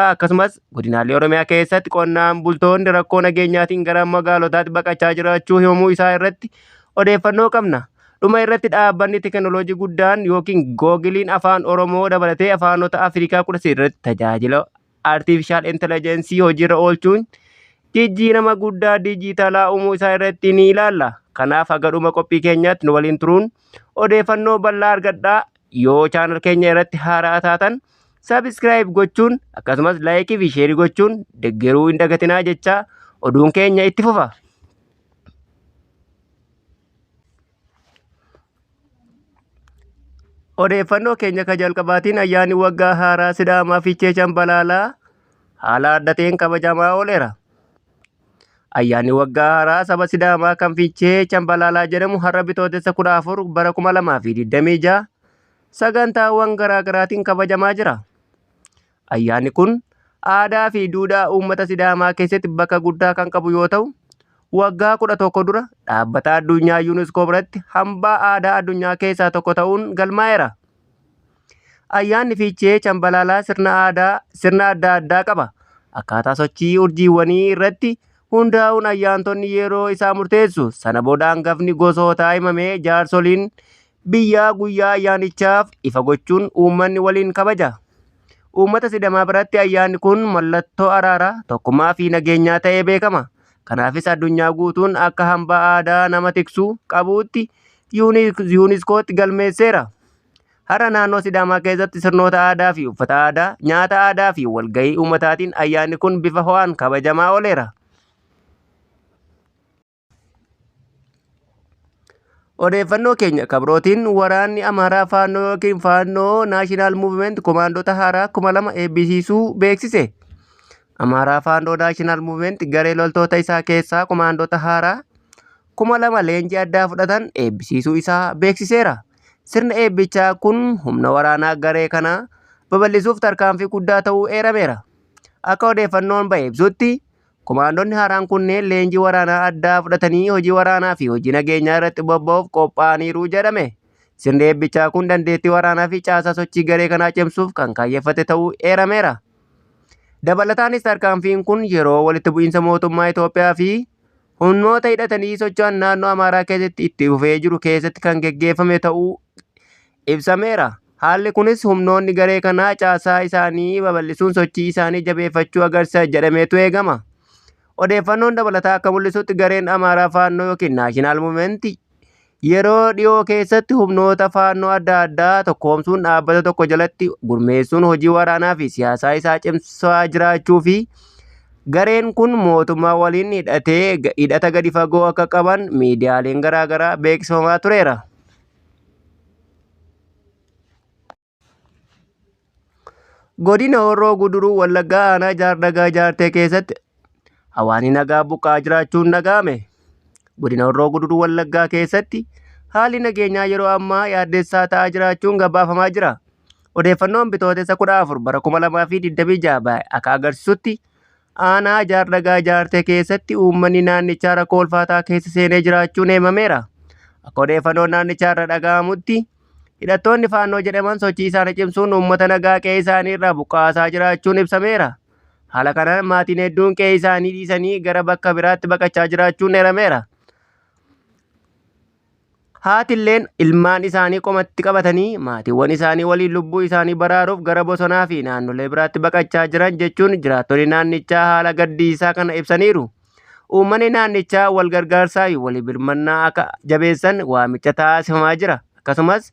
Akkasumas godinaalee Oromiyaa keessatti qonnaan bultoonni rakkoo nageenyaatiin gara magaalotaatti baqachaa jiraachuu himamuu isaa irratti odeeffannoo qabna. Dhuma irratti dhaabbanni teekinooloojii guddaan yookiin Googiliin afaan Oromoo dabalatee afaanota Afrikaa 13 irratti tajaajila artificial intelligence hojiirra oolchuun jijjiirama guddaa diijitaalaa uumuu isaa irratti ni ilaalla. Kanaaf haga dhuma qophii keenyaatti nu waliin turuun odeeffannoo bal'aa argadhaa. Yoo channel keenya irratti haaraa taatan subscribe gochuun akkasumas like fi share gochuun deeggaruu hin dagatinaa jechaa oduun keenya itti fufa. Odeeffannoo keenya ka jalqabaatiin ayyaanni waggaa haaraa Sidaamaa Fiichee Cambalaalaa haala adda ta'een kabajamaa ooleera. Ayyaanni waggaa haaraa saba Sidaamaa kan Fiichee Cambalaalaa jedhamu har'a Bitootessa 14 bara 2026 sagantaawwan garaa garaatiin kabajamaa jira. Ayyaanni kun aadaa fi duudhaa uummata Sidaamaa keessatti bakka guddaa kan qabu yoo ta'u, waggaa 11 dura dhaabbata addunyaa UNESCO biratti hambaa aadaa addunyaa keessaa tokko ta'uun galmaa'eera. Ayyaanni Fiichee Cambalaalaa sirna aadaa sirna adda addaa qaba. Akkaataa sochii urjiiwwanii irratti hundaa'uun ayyaantonni yeroo isaa murteessu. Sana booda hangafni gosootaa himamee jaarsoliin biyyaa guyyaa ayyaanichaaf ifa gochuun uummanni waliin kabaja. Uummata Sidamaa biratti ayyaanni kun mallattoo araaraa, tokkummaa fi nageenyaa ta'ee beekama. Kanaafis addunyaa guutuun akka hambaa aadaa nama tiksuu qabuutti yuuniskootti galmeesseera. Har'a naannoo Sidaamaa keessatti sirnoota aadaa fi uffata aadaa, nyaata aadaa fi walgahii uummataatiin ayyaanni kun bifa ho'aan kabajamaa ooleera. Odeeffannoo keenya kabrootiin waraanni Amaaraa Faannoo yookiin Faannoo National Movement komaandota haaraa 2000 eebbisiisuu beeksise. Amaaraa Faannoo National Movement garee loltoota isaa keessaa komaandota haaraa 2000 leenjii addaa fudhatan eebbisiisuu isaa beeksiseera. Sirna eebbichaa kun humna waraanaa garee kanaa babal'isuuf tarkaanfii guddaa ta'uu eerameera. Akka odeeffannoon bahe ibsutti komaandonni haaraan kunneen leenjii waraanaa addaa fudhatanii hojii waraanaa fi hojii nageenyaa irratti bobba'uuf qophaa'aniiru jedhame. Sirni eebbichaa kun dandeettii waraanaa fi caasaa sochii garee kanaa cimsuuf kan kaayyeffate ta'uu eerameera. Dabalataanis tarkaanfiin kun yeroo walitti bu'iinsa mootummaa Itoophiyaa fi humnoota hidhatanii socho'an naannoo Amaaraa keessatti itti fufee jiru keessatti kan geggeeffame ta'uu ibsameera. Haalli kunis humnoonni garee kanaa caasaa isaanii babal'isuun sochii isaanii jabeeffachuu agarsiisa jedhameetu eegama. Odeeffannoon dabalataa akka mul'isutti gareen Amaaraa Faannoo yookiin National Movement yeroo dhiyoo keessatti humnoota faannoo adda addaa tokkoomsuun dhaabbata tokko jalatti gurmeessuun hojii waraanaa fi siyaasaa isaa cimsaa jiraachuu fi gareen kun mootummaa waliin hidhatee hidhata gadi fagoo akka qaban miidiyaaleen garaagaraa beeksifamaa tureera. Godina Horroo Guduruu Wallaggaa aanaa Jaardagaa Jaartee keessatti hawaasni nagaa buqqa'aa jiraachuun dhaga'ame. Godina Horroo Guduruu Wallaggaa keessatti haalli nageenyaa yeroo ammaa yaaddessaa ta'aa jiraachuun gabaafamaa jira. Odeeffannoon Bitootessa 14 bara 2026 bahe akka agarsiisutti aanaa Jaardagaa Jaartee keessatti uummanni naannichaa rakkoo ulfaataa keessa seenee jiraachuun himameera. Akka odeeffannoon naannichaa irra dhaga'amutti hidhattoonni Faannoo jedhaman sochii isaanii cimsuun uummata nagaa qe'ee isaanii irraa buqqaasaa jiraachuun ibsameera. Haala kanaan maatiin hedduun qe'ee isaanii dhiisanii gara bakka biraatti baqachaa jiraachuun eerameera. Haatilleen ilmaan isaanii qomatti qabatanii maatiiwwan isaanii waliin lubbuu isaanii baraaruuf gara bosonaa fi naannolee biraatti baqachaa jiran jechuun jiraattonni naannichaa haala gaddiisaa kana ibsaniiru. Uummanni naannichaa wal gargaarsaa fi walii birmannaa akka jabeessan waamicha taasifamaa jira. Akkasumas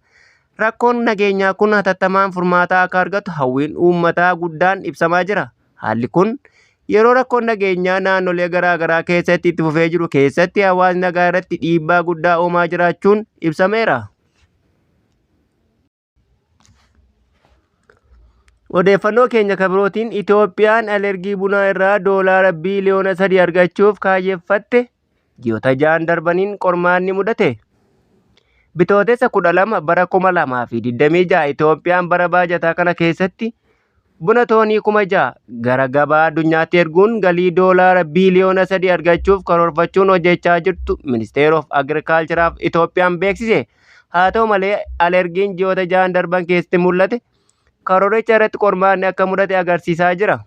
rakkoon nageenyaa kun hatattamaan furmaata akka argatu hawwiin uummataa guddaan ibsamaa jira. Haalli kun yeroo rakkoon nageenyaa naannolee garaa garaa keessatti itti fufee jiru keessatti hawaasni nagaa irratti dhiibbaa guddaa uumaa jiraachuun ibsameera. Odeeffannoo keenya kan birootiin Itoophiyaan alergii bunaa irraa doolaara biiliyoona 3 argachuuf kaayyeffatte ji'oota 6 darbaniin qormaanni mudate. Bitootessa 12 bara 2026 Itoophiyaan bara baajataa kana keessatti buna toonii 6,000 gara gabaa addunyaatti erguun galii doolaara biiliyoona 3 argachuuf karoorfachuun hojjechaa jirtu Ministeera of Agriikaalcharaaf Itoophiyaan beeksise. Haa ta'u malee alergiin ji'oota 6 darban keessatti mul'ate karooricha irratti qormaanni akka mudate agarsiisaa jira.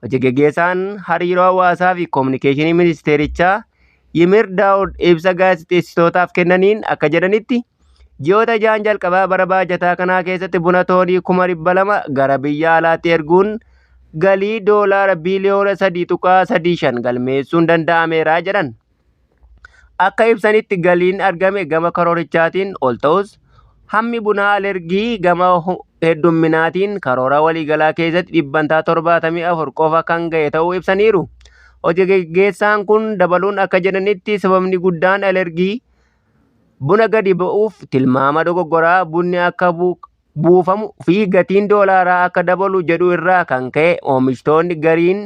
Hojii geggeessaan hariiroo hawaasaa fi koominikeeshinii ministeerichaa Yimir Daawud ibsa gaazexeessitootaaf kennaniin akka jedhanitti, ji'oota ja'an jalqabaa bara baajataa kanaa keessatti buna toonii 200,000 gara biyya alaatti erguun galii doolaara biiliyoona 3.35 galmeessuun danda'ameera jedhan. Akka ibsanitti galiin argame gama karoorichaatiin ol ta'us hammi bunaa alergii gama heddumminaatiin karoora waliigalaa keessatti dhibbantaa 74 qofa kan ga'e ta'uu ibsaniiru. Hojii geggeessaan kun dabaluun akka jedhanitti sababni guddaan alergii buna gadi ba'uuf tilmaama dogoggoraa bunni akka buufamu fi gatiin doolaaraa akka dabalu jedhu irraa kan ka'e oomishtoonni gariin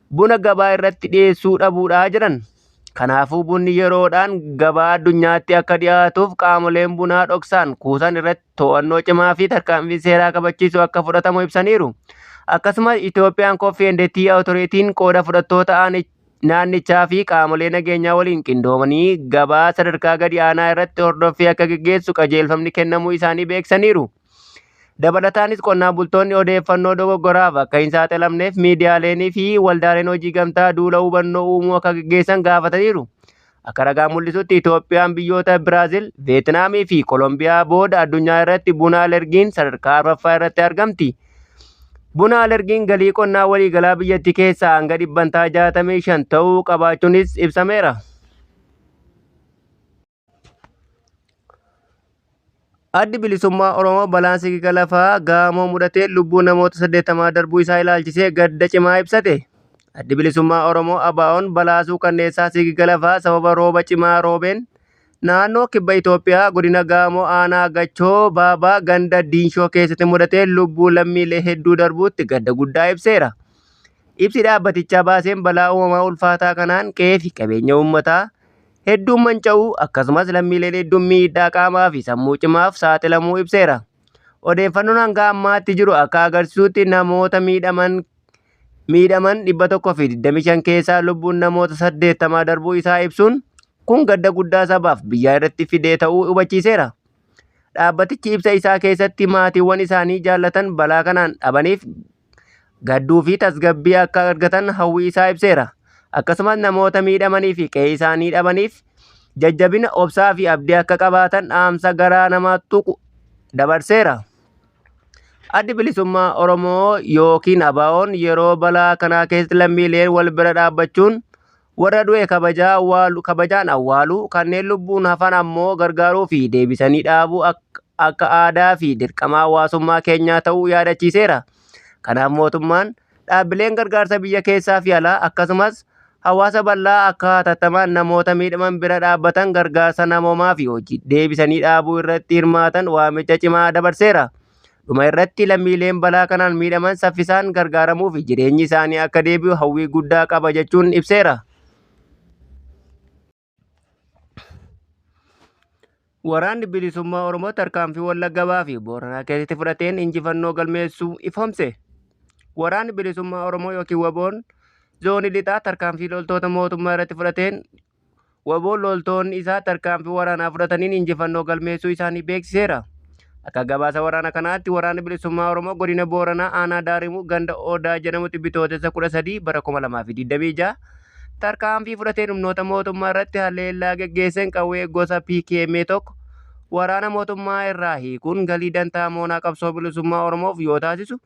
buna gabaa irratti dhiyeessuu dhabuudha jedhan. Kanaafuu bunni yeroodhaan gabaa addunyaatti akka dhiyaatuuf qaamoleen bunaa dhoksaan kuusan irratti to'annoo cimaa fi tarkaanfii seeraa kabachiisu akka fudhatamu ibsaniiru. Akkasumas Itoophiyaan Coffee and Tea Authority'n qooda fudhattoota naannichaa fi qaamolee nageenyaa waliin qindoomanii gabaa sadarkaa gadi aanaa irratti hordoffii akka geggeessu qajeelfamni kennamuu isaanii beeksisaniiru. Dabalataanis qonnaan bultoonni odeeffannoo dogoggoraaf akka hin saaxilamneef miidiyaaleenii fi waldaaleen hojii gamtaa duula hubannoo uumuu akka geggeessan gaafataniiru. Akka ragaa mul'isutti Itoophiyaan biyyoota Biraazil, Veetinaamii fi Kolombiyaa booda addunyaa irratti buna alergiin sadarkaa arfaffaa irratti argamti. Buna alergiin galii qonnaa waliigalaa biyyattii keessaa hanga dhibbantaa 65 ta'uu qabaachuunis ibsameera. Addi Bilisummaa Oromoo balaan sigiga lafaa Gaamoo mudateen lubbuun namoota 80 darbuu isaa ilaalchisee gadda cimaa ibsate. Addi Bilisummaa Oromoo ABOn balaa suukanneessaa sigiga lafaa sababa rooba cimaa roobeen naannoo Kibba Itoophiyaa godina Gaamoo aanaa Gachoo Baabaa ganda Diinshoo keessatti mudateen lubbuu lammiilee hedduu darbuutti gadda guddaa ibseera. Ibsi dhaabbatichaa baaseen balaa uumamaa ulfaataa kanaan qe'ee fi qabeenya uummataa hedduun manca'uu akkasumas lammiileen hedduun miidhaa qaamaa fi sammuu cimaaf saaxilamuu ibseera. Odeeffannoon hanga ammaatti jiru akka agarsiisutti namoota miidhaman 125 keessaa lubbuun namoota 80 darbuu isaa ibsuun kun gadda guddaa sabaaf biyyaa irratti fidee ta'uu hubachiiseera. Dhaabbatichi ibsa isaa keessatti maatiiwwan isaanii jaallatan balaa kanaan dhabaniif gadduu fi tasgabbii akka argatan hawwii isaa ibseera. Akkasumas namoota miidhamanii fi qe'ee isaanii dhabaniif jajjabina, obsaa fi abdii akka qabaatan dhaamsa garaa nama tuqu dabarseera. Addi Bilisummaa Oromoo yookiin ABOn yeroo balaa kanaa keessatti lammiileen wal bira dhaabbachuun warra du'e kabajaa awwaalu, kabajaan awwaaluu, kanneen lubbuun hafan ammoo gargaaruu fi deebisanii dhaabuu akka aadaa fi dirqama hawaasummaa keenyaa ta'uu yaadachiiseera. Kanaaf mootummaan, dhaabbileen gargaarsa biyya keessaa fi alaa akkasumas hawaasa bal'aa akka hatattamaan namoota miidhaman bira dhaabbatan gargaarsa namoomaa fi hojii deebisanii dhaabuu irratti hirmaatan waamicha cimaa dabarseera. Dhuma irratti lammiileen balaa kanaan miidhaman saffisaan gargaaramuu fi jireenyi isaanii akka deebi'u hawwii guddaa qaba jechuun ibseera. Waraanni Bilisummaa Oromoo tarkaanfii Wallagga Bahaa fi Booranaa keessatti fudhateen injifannoo galmeessuu ifoomse. Waraanni Bilisummaa Oromoo yookiin WBOn zoonii lixaa tarkaanfii loltoota mootummaa irratti fudhateen WBOn loltoonni isaa tarkaanfii waraanaa fudhataniin injifannoo galmeessuu isaanii beeksiseera. Akka gabaasa waraana kanaatti Waraanni Bilisummaa Oromoo godina Booranaa aanaa Daarimuu ganda Odaa jedhamutti Bitootessa 13 bara 2026 tarkaanfii fudhateen humnoota mootummaa irratti haleellaa geggeesseen qawwee gosa PKM tokko waraana mootummaa irraa hiikuun galii dantaa moonaa qabsoo bilisummaa Oromoof yoo taasisu,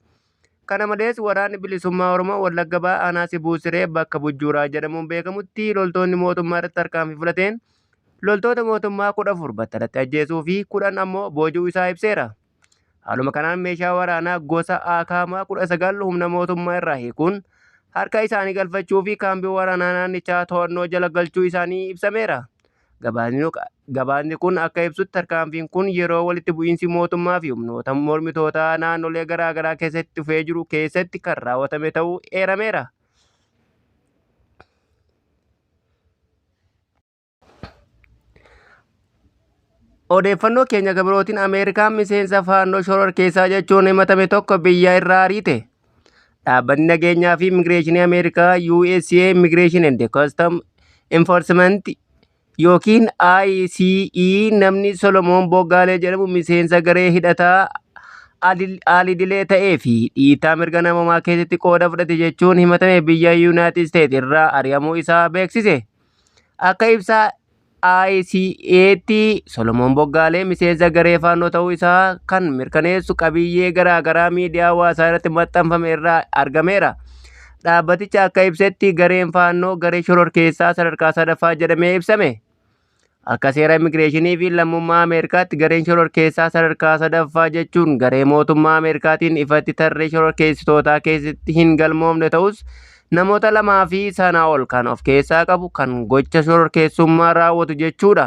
Kana malees Waraanni Bilisummaa Oromoo Wallagga Bahaa Aanaa Sibuu Siree bakka Bujjuuraa jedhamuun beekamutti loltoonni mootummaa irratti tarkaanfii fudhateen loltoota mootummaa 14 battalatti ajjeesuu fi 10 ammoo booji'uu isaa ibseera. Haaluma kanaan meeshaa waraanaa gosa AKM 19 humna mootummaa irraa hiikuun harka isaanii galfachuu fi kaambii waraanaa naannichaa to'annoo jala galchuu isaanii ibsameera. Gabaasni kun akka ibsutti tarkaanfiin kun yeroo walitti bu'iinsi mootummaa fi humnoota mormitootaa naannolee garaa garaa keessatti dhufee jiru keessatti kan raawwatame ta'uu eerameera. Odeeffannoo keenya gabirootiin Ameerikaan miseensa faannoo shororkeessaa jechuun himatame tokko biyya irraa ariite. Dhaabbanni nageenyaa fi immigireeshinii Ameerikaa USA Immigration and Custom Enforcement yookiin ICE namni Solomoon Boggaalee jedhamu miseensa garee hidhataa Aal-idilee ta'ee fi dhiittaa mirga namoomaa keessatti qooda fudhate jechuun himatame biyya Yuunaayitid Isteet irraa ari'amuu isaa beeksise. Akka ibsa ICA'tti Solomoon Boggaalee miseensa garee Faannoo ta'uu isaa kan mirkaneessu qabiyyee garaa garaa miidiyaa hawaasaa irratti maxxanfame irraa argameera. Dhaabbatichi akka ibsetti gareen Faannoo garee shororkeessaa sadarkaa sadaffaa jedhamee ibsame. Akka seera immigireeshinii fi lammummaa Ameerikaatti gareen shororkeessaa sadarkaa sadaffaa jechuun garee mootummaa Ameerikaatiin ifatti tarree shororkeessitootaa keessatti hin galmoofne ta'us namoota lamaa fi sanaa ol kan of keessaa qabu kan gocha shororkeessummaa raawwatu jechuudha.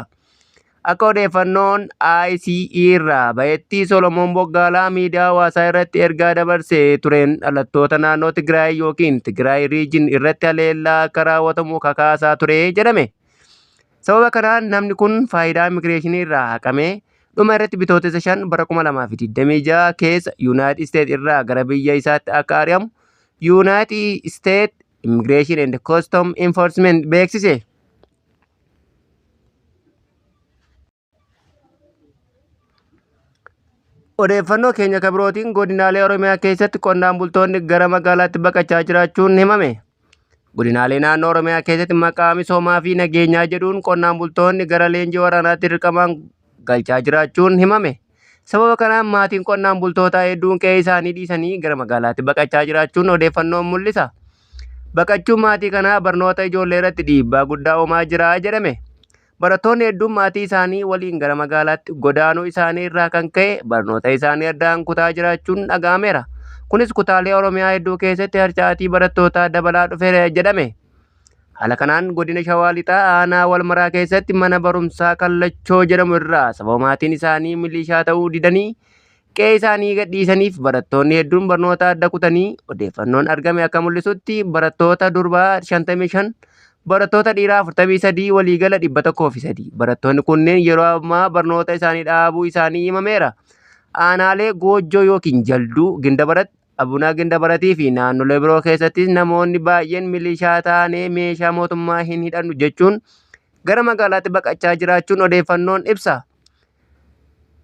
Akka odeeffannoon ICE irraa bahetti Solomoon Boggaalaa miidiyaa hawaasaa irratti ergaa dabarsee tureen dhalattoota naannoo Tigraay yookiin Tigraay Riijin irratti haleellaa akka raawwatamu kakaasaa ture jedhame. Sababa kanaan namni kun faayidaa immigireeshinii irraa haqamee dhuma irratti Bitootessa 5 bara 2026 keessa Yuunaayitid Isteet irraa gara biyya isaatti akka ari'amu Yuunaayitid Isteet Immigration and Custom Enforcement beeksise. Odeeffannoo keenya kan birootiin godinaalee Oromiyaa keessatti qonnaan bultoonni gara magaalaatti baqachaa jiraachuun himame. Godinaalee naannoo Oromiyaa keessatti maqaa misoomaa fi nageenyaa jedhuun qonnaan bultoonni gara leenjii waraanaatti dirqamaan galchaa jiraachuun himame. Sababa kanaan maatiin qonnaan bultootaa hedduun qe'ee isaanii dhiisanii gara magaalaatti baqachaa jiraachuun odeeffannoon mul'isa. Baqachuun maatii kanaa barnoota ijoollee irratti dhiibbaa guddaa uumaa jira jedhame. Barattoonni hedduun maatii isaanii waliin gara magaalaatti godaanuu isaanii irraa kan ka'e barnoota isaanii addaan kutaa jiraachuun dhaga'ameera. Kunis kutaalee Oromiyaa hedduu keessatti harcaatii barattootaa dabalaa dhufeera jedhame. Haala kanaan godina Shawaa Lixaa aanaa Walmaraa keessatti mana barumsaa Kallachoo jedhamu irraa sababa maatiin isaanii milishaa ta'uu didanii qe'ee isaanii gadhiisaniif barattoonni hedduun barnoota adda kutanii odeeffannoon argame akka mul'isutti barattoota durbaa 55 barattoota dhiiraa 43 waliigala 103 barattoonni kunneen yeroo ammaa barnoota isaanii dhaabuu isaanii himameera. Aanaalee Goojjoo yookiin Jalduu Gindabarat Abunaa Gindabaratii fi naannolee biroo keessattis namoonni baay'een milishaa taanee meeshaa mootummaa hin hidhannu jechuun gara magaalaatti baqachaa jiraachuun odeeffannoon ibsa.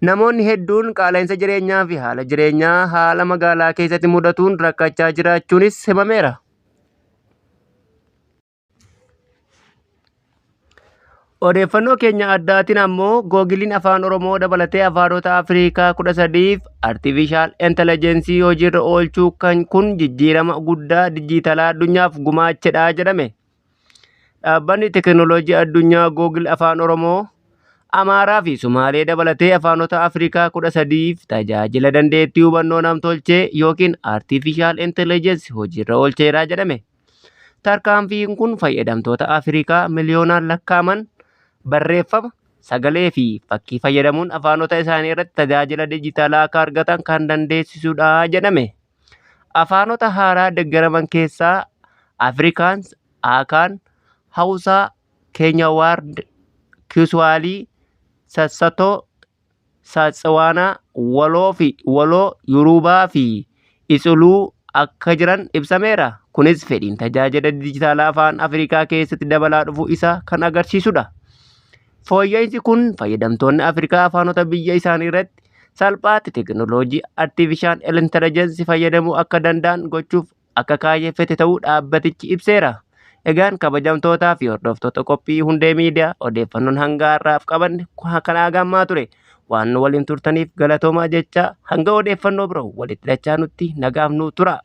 Namoonni hedduun qaala'insa jireenyaa fi haala jireenyaa haala magaalaa keessatti mudatuun rakkachaa jiraachuunis himameera. Odeeffannoo keenya addaatiin ammoo Googiliin Afaan Oromoo dabalatee afaanota Afrikaa 13f Artificial Intelligence hojiirra oolchuu kan kun jijjiirama guddaa dijiitalaa addunyaaf gumaachedha jedhame. Dhaabbanni teekinooloojii addunyaa Google Afaan Oromoo, Amaaraa fi Sumaalee dabalatee afaanota Afrikaa 13f tajaajila dandeettii hubannoo namtolchee yookiin Artificial Intelligence hojiirra oolcheera jedhame. Tarkaanfiin kun fayyadamtoota Afrikaa miliyoonaan lakkaa'aman barreeffama, sagalee fi fakkii fayyadamuun afaanota isaanii irratti tajaajila dijitaalaa akka argatan kan dandeessisudha jedhame. Afaanota haaraa deeggaraman keessaa Afrikaans, Akaan, Hawusaa, Keenyawaard, Kiswaalii, Sassatoo, Saatsiwaanaa, Waloo fi Waloo, Yuruubaa fi Itsuluu akka jiran ibsameera. Kunis fedhiin tajaajila dijitaalaa afaan Afrikaa keessatti dabalaa dhufuu isaa kan agarsiisudha. Fooyya'insi kun fayyadamtoonni Afrikaa afaanota biyya isaanii irratti salphaatti teekinooloojii artiifishaal intellijensi fayyadamuu akka danda'an gochuuf akka kaayyeffate ta'uu dhaabbatichi ibseera. Egaan kabajamtootaa fi hordoftoota qophii Hundee Miidiyaa odeeffannoon hanga har'aaf qabanne kanaa gammaa ture. Waan nu waliin turtaniif galatoomaa jecha hanga odeeffannoo biroo walitti dachaanutti nagaaf nu tura.